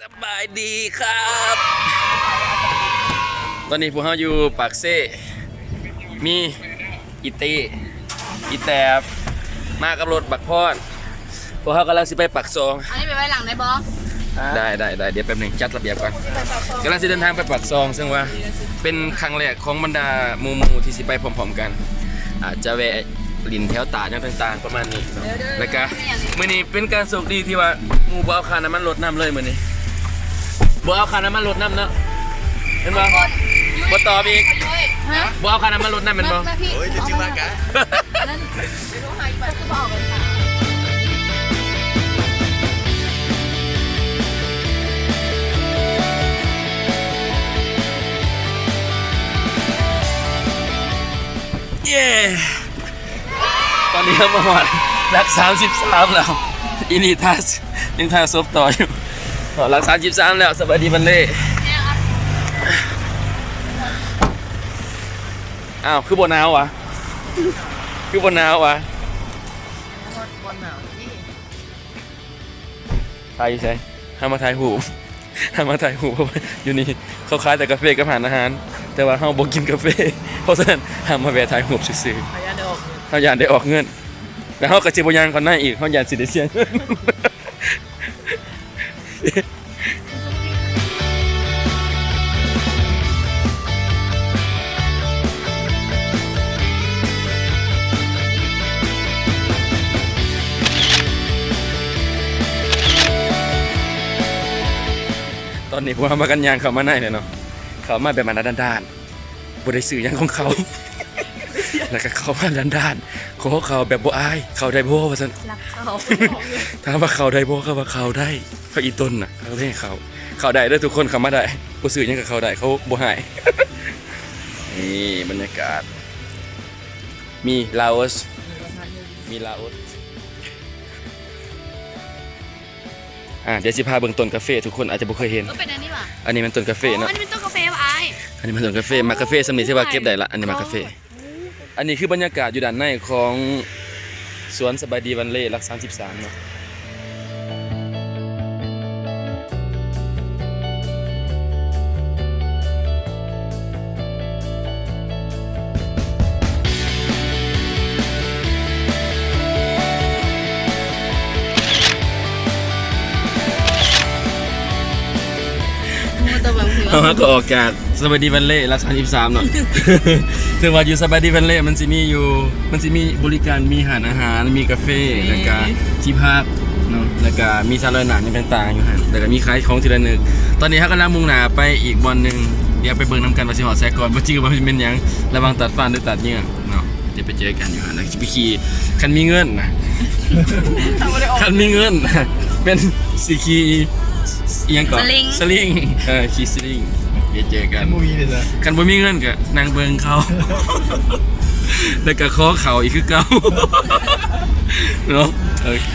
ສະບາຍດີຄັບ ຕອນນີ້ພວກເຮົາຢູ່ປາກເຊ ມີອີເຕ້ ອີແຕບ ມາກັບລົດບັກພອນ ພວກເຮົາກຳລັງຊິໄປປາກຊ່ອງ ອັນນີ້ໄປໄວ້ຫຼັງໄດ້ບໍ່? ໄດ້ ໄດ້ ໄດ້ ດຽວແປັບໜຶ່ງ ຈັດລະບຽບກ່ອນ ກຳລັງຊິເດີນທາງໄປປາກຊ່ອງ ເຊິ່ງວ່າເປັນຄັ້ງແລກຂອງບັນດາໝູ່ໆ ທີ່ຊິໄປພ້ອມໆກັນ ອາດຈະແວະຫຼິ້ນແຖວຕາດຫຍັງຕ່າງໆ ປະມານນີ້ເນາະ ແລ້ວກະມື້ນີ້ເປັນການໂຊກດີທີ່ວ່າໝູ່ບໍ່ເອົາຄ່ານ້ຳມັນລົດນຳເລີຍມື້ນີ້ ບໍ່ເອົາຄ່ານ້ຳມັນລົດນຳເນາະ ແມ່ນບໍ່? ບໍ່ຕອບອີກ ຮະ? ບໍ່ເອົາຄ່ານ້ຳມັນລົດນຳແມ່ນບໍ່? ໂອ້ຍ ຈະຈື່ມາກະ ອັນນັ້ນ ເຢ້ ຕອນນີ້ເຮົາມາຮອດຫຼັກສາມສິບສາມແລ້ວ ອີນີ້ຖ້າ ຍັງຖ້າສົບຕໍ່ຢູ່ ຮອດຫຼັກສາມສິບສາມແລ້ວ ສະບາຍດີບັນເລ ອ້າວ ຄືບໍ່ໜາວຫວາ? ຄືບໍ່ໜາວຫວາ? ຖ່າຍຢູ່ໃສ? ເຮົາມາຖ່າຍຮູບ ເຮົາມາຖ່າຍຮູບ ເພາະວ່າຢູ່ນີ້ເຂົາຂາຍແຕ່ກາເຟກັບຮ້ານອາຫານ ແຕ່ວ່າເຮົາບໍ່ກິນກາເຟ ເພາະສະນັ້ນເຮົາມາແວ່ຖ່າຍຮູບຊື່ໆ ເຮົາຢ້ານໄດ້ອອກເງິນ ເຮົາຢ້ານໄດ້ອອກເງິນ ແລ້ວເຮົາກໍຊິບໍ່ຍ່າງເຂົ້າໃນອີກ ເຮົາຢ້ານຊິໄດ້ເສຍເງິນ. ຕອນນີ້ພວກເຮົາພາກັນຍ່າງເຂົ້າມາໃນແລ້ວເນາະ ເຂົ້າມາແບບອັນນັ້ນດ້ານໆ ບໍ່ໄດ້ຊື້ຫຍັງຂອງເຂົາ ແລ້ວກໍເຂົ້າມາດ້ານໆ ຂໍເຂົ້າແບບບໍ່ອາຍ ເຂົ້າໄດ້ບໍ່ວ່າຊັ້ນ ລັກເຂົ້າ ຖາມວ່າເຂົ້າໄດ້ບໍ່ ເຂົາວ່າເຂົ້າໄດ້ ເຂົາອີ່ຕົນນະ ເຂົາເລີຍໃຫ້ເຂົ້າ ເຂົ້າໄດ້ເດີທຸກຄົນ ເຂົ້າມາໄດ້ ບໍ່ຊື້ຫຍັງກໍເຂົ້າໄດ້ ເຂົາບໍ່ຮ້າຍ. ນີ້ບັນຍາກາດ ມີລາໂອສ ມີລາໂອສ ອ່າ ດຽວຊິພາເບິ່ງຕົ້ນກາເຟ ທຸກຄົນອາດຈະບໍ່ເຄີຍເຫັນ ເອີ ເປັນອັນນີ້ຫວາ? ອັນນີ້ແມ່ນຕົ້ນກາເຟເນາະ ອໍ ອັນນີ້ແມ່ນຕົ້ນກາເຟຫວາອ້າຍ? ອັນນີ້ແມ່ນຕົ້ນກາເຟ ໝາກກາເຟສ່ຳນີ້ຖືວ່າເກັບໄດ້ລະ ອັນນີ້ໝາກກາເຟ ອໍ ອັນນີ້ຄືບັນຍາກາດຢູ່ດ້ານໃນຂອງສວນສະບາຍດີວັນເລ ຫຼັກສາມສິບສາມເນາະ. ເຮົາກໍອອກຈາກສະບາຍດີວັນເລ ຫຼັກສາມສິບສາມເນາະ ເຊິ່ງວ່າຢູ່ສະບາຍດີວັນເລ ມັນຊິມີຢູ່ ມັນຊິມີບໍລິການ ມີຮ້ານອາຫານ ມີກາເຟ ແລ້ວກະທີ່ພັກເນາະ ແລ້ວກະມີສະຫຼອຍນ້ຳຫຍັງຕ່າງໆຢູ່ຫັ້ນ ແລ້ວກະມີຂາຍຂອງທີ່ລະນຶກ. ຕອນນີ້ເຮົາກຳລັງມຸ່ງໜ້າໄປອີກບ່ອນໜຶ່ງ ດຽວໄປເບິ່ງນຳກັນວ່າຊິຮອດໃສກ່ອນ ບໍ່ຈື່ວ່າມັນແມ່ນຫຍັງ ລະຫວ່າງຕາດຟານ ຫຼື ຕາດເຫຍື່ອເນາະ. ດຽວໄປເຈີກັນຢູ່ຫັ້ນ ຊິໄປຂີ່ ຄັນມີເງິນນະ ຄັນມີເງິນນະ ແມ່ນຊິຂີ່ອີ່ຫຍັງເກາະ ສະລິງ ສະລິງ ເອີ ຂີ່ສະລິງ ດຽວເຈີກັນ ບໍ່ມີເດ້ ຄັນບໍ່ມີເງິນກໍນັ່ງເບິ່ງເຂົາ ແລ້ວກໍຂໍເຂົ້າອີກຄືເກົ່າເນາະ ໂອເຄ.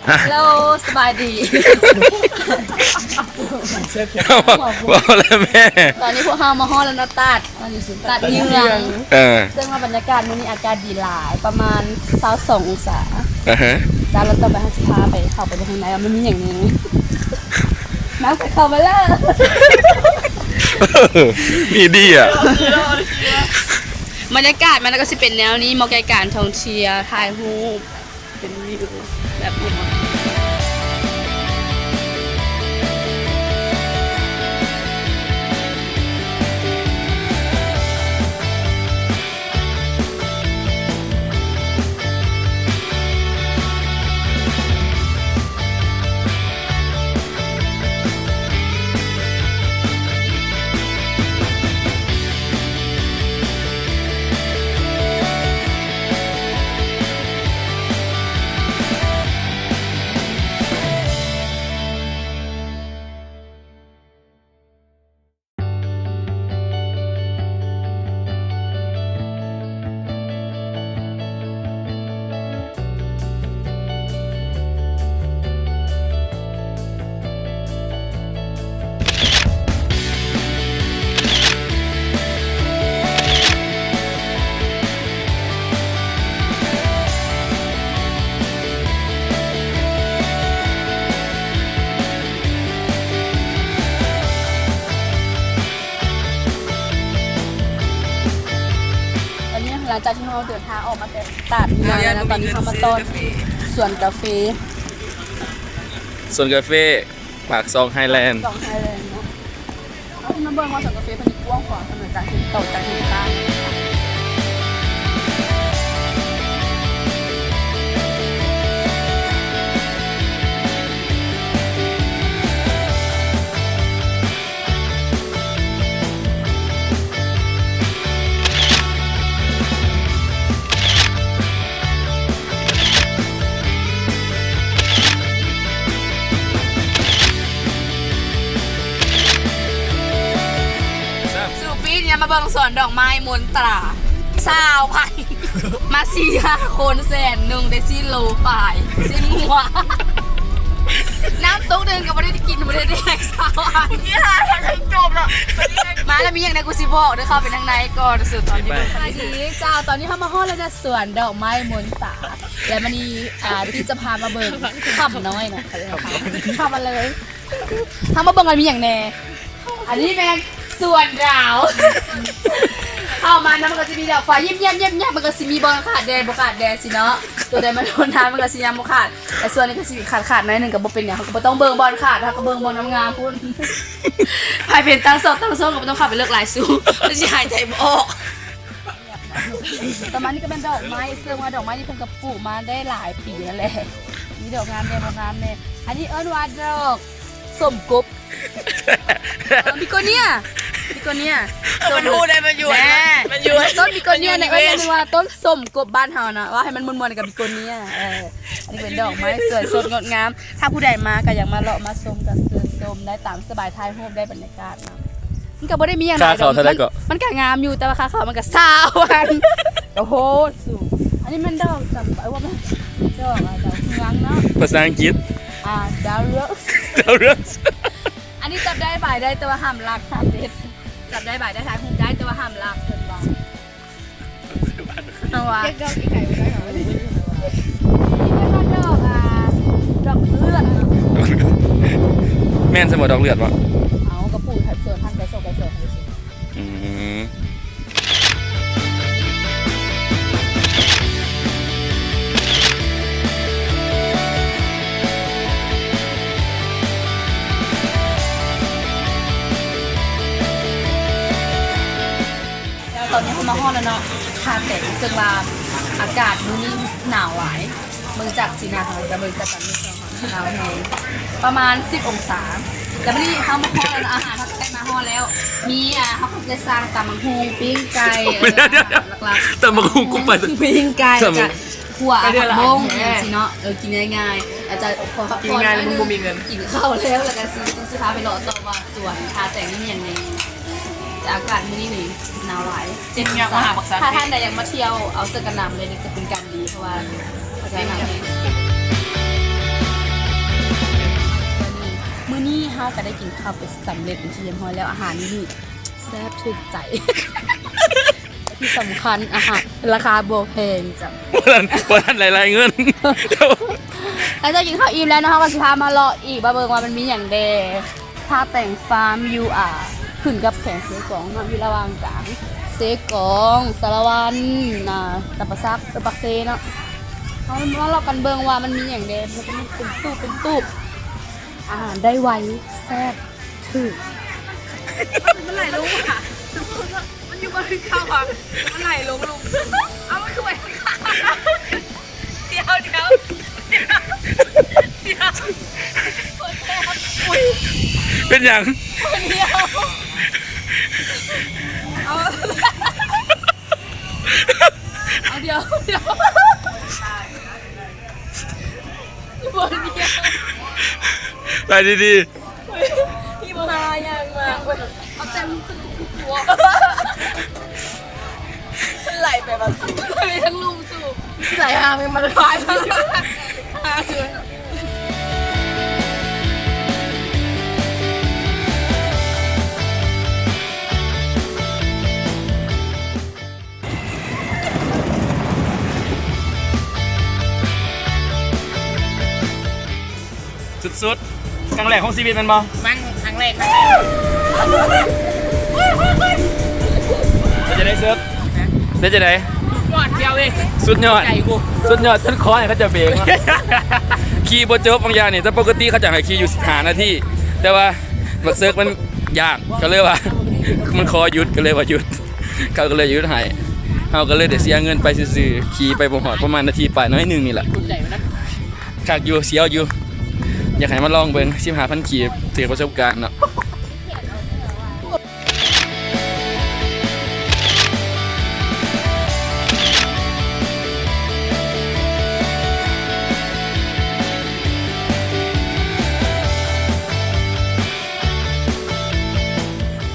ຮາໂລ ສະບາຍດີ ເວົ້າແລ້ວແມ່ ຕອນນີ້ພວກເຮົາມາຮອດແລ້ວເນາະ ຕາດ ຕາດເຫຍື່ອງ ເອີ ເຊິ່ງວ່າບັນຍາກາດມື້ນີ້ອາກາດດີຫຼາຍ ປະມານຊາວສອງອົງສາ ອາຮະ ແລ້ວຕໍ່ໄປເຮົາຊິພາໄປ ເຂົ້າໄປເບິ່ງຂ້າງໃນວ່າມັນມີຫຍັງແດ່ ນຳກັນເຂົ້າມາເລີຍ ມີດີອະ ບັນຍາກາດມັນກໍຊິເປັນແນວນີ້ ເໝາະແກ່ການທ່ອງທ່ຽວ ຖ່າຍຮູບ ເປັນວິວແບບນີ້. ຫຼັງຈາກທີ່ເຮົາເດີນທາງອອກມາແຕ່ຕາດນີ້ແລ້ວນະ ຕອນນີ້ເຮົາມາຕອດສວນກາເຟ ສວນກາເຟປາກຊ່ອງໄຮແລນ ປາກຊ່ອງໄຮແລນເນາະ. ເຮົາຊິມາເບິ່ງວ່າສວນກາເຟເພິ່ນນີ້ກວ້າງຂວາງສ່ຳໃດ ຈາກເຫັນ ຕໍ່ຈາກເຫັນຕາ. ສູປີນີ້ມາເບິ່ງສວນດອກໄມ້ມົນຕາ ຊາວພັນ ມາສີ່ຫ້າຄົນ ແສນໜຶ່ງ ໄດ້ສີ່ໂລປາຍ ຊີ້ນງົວ ນ້ຳຕົກໜຶ່ງກໍບໍ່ໄດ້ກິນ ບໍ່ໄດ້ແດກຊາວອັນ ນີ້ຫາທັງຈົບແລ້ວ. ມາແລ້ວມີຫຍັງແດ່ ກູຊິບອກເດີ ເຂົ້າໄປທາງໃນກ່ອນ. ສຸດຕອນນີ້ ສະບາຍດີເຈົ້າ ຕອນນີ້ເຮົາມາຮອດແລ້ວນະ ສວນດອກໄມ້ມົນຕາ ແລ້ວມື້ນີ້ ອ່າ ທີ່ຈະພາມາເບິ່ງ ຖ້ຳນ້ອຍນະ ເຂົາເອີ້ນວ່າຖ້ຳ ຖ້ຳມາເລີຍ ເຮົາມາເບິ່ງວ່າມີຫຍັງແດ່. ອັນນີ້ແມ່ນສວນດາວ ເຂົ້າມານະ ມັນກໍຊິມີດອກໄຟ ຍິບໆໆ ມັນກໍຊິມີບ່ອນຂາດແດ່ບໍ່ຂາດແດ່ຊີ້ເນາະ ໂຕໃດມັນທົນທານ ມັນກໍຊິຍັງບໍ່ຂາດ ແຕ່ສ່ວນນີ້ກໍຊິຂາດໆໜ້ອຍໜຶ່ງ ກໍບໍ່ເປັນຫຍັງ ເຮົາກໍບໍ່ຕ້ອງເບິ່ງບ່ອນຂາດ ເຮົາກໍເບິ່ງບ່ອນງາມໆພຸ້ນ. ໃຜເປັນຕັ້ງສອກຕັ້ງຊ່ອງກໍບໍ່ຕ້ອງເຂົ້າໄປເລີກຫຼາຍ ສູ ມັນຊິຫາຍໃຈບໍ່ອອກ. ປະມານນີ້ກໍແມ່ນດອກໄມ້ ເຊິ່ງວ່າດອກໄມ້ນີ້ເພິ່ນກໍປູກມາໄດ້ຫຼາຍປີແລ້ວແຫຼະ ມີດອກງາມແດ່ບໍ່ງາມແດ່. ອັນນີ້ເອີ້ນວ່າດອກ ສົ້ມກົບ ເອີ ບິໂກເນຍ ບິໂກເນຍ ເອີ ມັນຮູ້ໄດ້ ມັນຢູ່ ແນ່ ມັນຢູ່ ຕົ້ນບິໂກເນຍ ມັນຢູ່ໃນເວ ເອີ້ນວ່າຕົ້ນສົ້ມກົບບ້ານເຮົານະ ເວົ້າໃຫ້ມັນມ່ວນໆ ກັບບິໂກເນຍ. ເອີ ອັນນີ້ເປັນດອກໄມ້ສວຍສົດງົດງາມ ຖ້າຜູ້ໃດມາກໍຢາກມາເລາະມາຊົມກໍເຊີນຊົມໄດ້ຕາມສະບາຍ ຖ່າຍຮູບໄດ້ບັນຍາກາດເນາະ. ມັນກໍບໍ່ໄດ້ມີຫຍັງຫຼາຍດອກ ຄ່າເຂົ້າເທົ່າໃດກໍ? ມັນກໍງາມຢູ່ ແຕ່ວ່າຄ່າເຂົ້າມັນກໍຊາວພັນ ໂອ້ໂຫ ສູງ. ອັນນີ້ແມ່ນດອກຈຳ ເອີ້ຍ ວ່າແມ່ນດອກ ດາວເຮືອງເນາະ ພາສາອັງກິດ ອ່າ ດາວເຮືອງ ດາວເຮືອງ. ອັນນີ້ຈັບໄດ້ບາຍໄດ້ ແຕ່ວ່າຫ້າມລັກ ຫ້າມເດັດ ຈັບໄດ້ບາຍໄດ້ ຖ່າຍຮູບໄດ້ ແຕ່ວ່າຫ້າມລັກ ເພິ່ນວ່າ ເຮົາວ່າ ເຮັດດອກອີ່ໄກ່ບໍ່ໄດ້ຫວາ? ເພິ່ນວ່າດອກ ອ່າ ດອກເລືອດເນາະ. ແມ່ນຊັ້ນບໍ່ ດອກເລືອດບໍ່? ເອົາ ກໍປູກໃຫ້ສວນ ທາງໄກສອກໄກສອນ ອືມ. ແລ້ວຕອນນີ້ເຮົາມາຮອດແລ້ວເນາະ ທ່າແຕງ ເຊິ່ງວ່າອາກາດມື້ນີ້ໜາວຫຼາຍ ເບິ່ງຈາກສີໜ້າເຮົາ ຈະເບິ່ງຈາກການເບິ່ງ ໜາວແຮງ ປະມານສິບອົງສາ. ແຕ່ມື້ນີ້ເຮົາມາຮອດແລ້ວເນາະ ອາຫານເຮົາກໍໄດ້ມາຮອດແລ້ວ ມີ ອ່າ ເຮົາກໍໄດ້ສັ່ງຕຳບັກຫຸ່ງ ປີ້ງໄກ່ ເອີ ດຽວໆ ຫຼັກໆ ຕຳບັກຫຸ່ງ ກຸ້ງໄປ ປີ້ງໄກ່ ແລ້ວກໍຂົ້ວຜັກບົ້ງ ຫຍັງຊີ້ເນາະ ເອີ ກິນງ່າຍໆ ອາດຈະພໍພັກຜ່ອນໜ້ອຍໜຶ່ງ ກິນເຂົ້າແລ້ວ ແລ້ວກໍຊິ ຊິພາໄປເລາະຕໍ່ວ່າສວນທ່າແຕງນີ້ມີຫຍັງແດ່. ແຕ່ອາກາດມື້ນີ້ນີ້ໜາວຫຼາຍ ເຈັດອົງສາ. ຖ້າທ່ານໃດຢາກມາທ່ຽວ ເອົາເສື້ອກັນໜາວມາເລີຍ ຈະເປັນການດີ ເພາະວ່າອາກາດໜາວແຮງ. ມື້ນີ້ເຮົາກໍໄດ້ກິນເຂົ້າໄປສຳເລັດເປັນທີ່ຮຽບຮ້ອຍແລ້ວ ອາຫານນີ້ແຊບຖືກໃຈ ທີ່ສຳຄັນອາຫານລາຄາບໍ່ແພງຈ້ະ ບໍ່ທັນ ບໍ່ທັນໄດ້ລາຍເງິນ. ຫຼັງຈາກກິນເຂົ້າອີ່ມແລ້ວເນາະ ເຮົາກໍຊິພາມາເລາະອີກ ມາເບິ່ງວ່າມັນມີຫຍັງແດ່. ທ່າແຕງຟາມ ຢູ່ ອ່າ ຂຶ້ນກັບແຂວງເຊກອງເນາະ ຢູ່ລະຫວ່າງກາງ ເຊກອງ ສາລະວັນ ນາ ຈຳປາສັກ ເອີ ປາກເຊເນາະ. ເຮົາມາເລາະກັນເບິ່ງວ່າມັນມີຫຍັງແດ່ ມັນເປັນຕູບເປັນຕູບ ອາຫານໄດ້ໄວ ແຊບ ຖືກ ມັນໄຫຼລົງຫວາ ມັນຢູ່ບ່ອນເກົ່າຫວາ ມັນໄຫຼລົງຫຼຸມ ເອົາ ມັນຄືໄຫວ ດຽວ ດຽວ ດຽວ ເປັນຫຍັງ? ດຽວ ເອົາ ເອົາ ດຽວ ດຽວ ດຽວ ໄປດີໆ. ອີ່ໝາຫາຫຍັງມາ ເອົາແຕ່ມຶງຂຶ້ນຫົວ ໄຫຼໄປວ່າ ໄຫຼທັງລຸ່ມສູ ໄຫຼຫາແມ່ງມັນຄວາຍ ຫາສວຍ. ສຸດໆ ຄັ້ງແລກຂອງຊີວິດແມ່ນບໍ່? ຄັ້ງ ຄັ້ງແລກ ຄັ້ງແລກ. ເປັນຈັ່ງໃດເສີບ? ຮະ? ເປັນຈັ່ງໃດ? ຍອດ ດຽວເອງ ສຸດຍອດ ໃຈກູ ສຸດຍອດ ຈົນຂໍໃຫ້ເຂົາເຈົ້າເບຣກເນາະ ຂີ່ບໍ່ຈົບບາງຢ່າງນີ້ ແຕ່ປົກກະຕິເຂົາເຈົ້າໃຫ້ຂີ່ຢູ່ສິບຫ້ານາທີ ແຕ່ວ່າບັກເສິກມັນຢ້ານ ກໍເລີຍວ່າ ມັນຂໍຢຸດ ກໍເລີຍວ່າຢຸດ ເຂົາກໍເລີຍຢຸດໃຫ້ ເຮົາກໍເລີຍໄດ້ເສຍເງິນໄປຊື່ໆ ຂີ່ໄປບໍ່ຮອດ ປະມານນາທີປາຍໜ້ອຍໜຶ່ງນີ້ແຫຼະ ຄັກຢູ່ ສຽວຢູ່ ຢາກໃຫ້ມາລອງເບິ່ງ ສິບຫ້າພັນກີບ ຖືກປະສົບການເນາະ.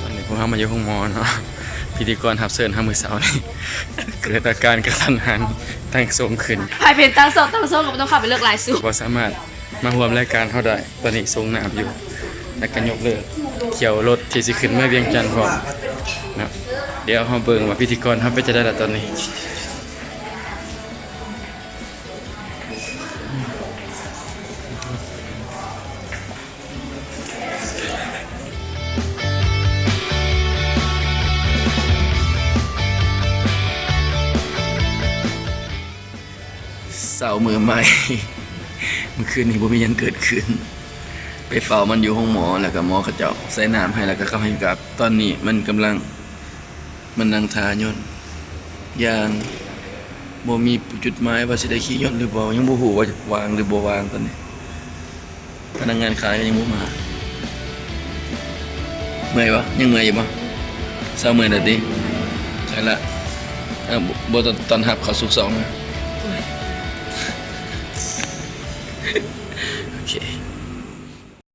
ຕອນນີ້ພວກເຮົາມາຢູ່ໂຮງໝໍເນາະ ພິທີກອນຮັບເຊີນເຮົາມື້ເຊົ້ານີ້ ເກີດອາການກະທັນຫັນ ຕັ້ງຊົງຂຶ້ນ ໃຜເປັນຕັ້ງຊົງ ຕັ້ງຊົງກໍບໍ່ຕ້ອງເຂົ້າໄປເລິກຫຼາຍ ສູ ບໍ່ສາມາດ ມາຮ່ວມລາຍການເຮົາໄດ້ ຕອນນີ້ຊົງນ້ຳຢູ່ ແລ້ວກໍຍົກເລີກຖ້ຽວລົດທີ່ຊິຂຶ້ນເມືອວຽງຈັນພ້ອມເນາະ ດຽວເຮົາເບິ່ງວ່າພິທີກອນເຮົາເປັນຈັ່ງໃດລະຕອນນີ້ ເຊົ້າມື້ໃໝ່ ມື້ຄືນນີ້ບໍ່ມີຫຍັງເກີດຂຶ້ນ ໄປເຝົ້າມັນຢູ່ໂຮງໝໍ ແລ້ວກໍໝໍເຂົາເຈົ້າໃສ່ນ້ຳໃຫ້ ແລ້ວກໍເຂົາໃຫ້ກັບ ຕອນນີ້ມັນກຳລັງ ມັນນັ່ງຖ້າຍົນ ຢ່າງບໍ່ມີຈຸດໝາຍວ່າຊິໄດ້ຂີ່ຍົນຫຼືບໍ່ ຍັງບໍ່ຮູ້ວ່າວ່າງຫຼືບໍ່ວ່າງຕອນນີ້ ພະນັກງານຂາຍກໍຍັງບໍ່ມາ ເມື່ອຍບໍ່? ຍັງເມື່ອຍຢູ່ບໍ່? ເຊົາເມື່ອຍແລ້ວຕິ? ໃຊ່ລະ ເອົາ ບໍ່ ບໍ່ຕ້ອນຮັບເຂົ້າສູ່ສອງນະ ໂອເຄ.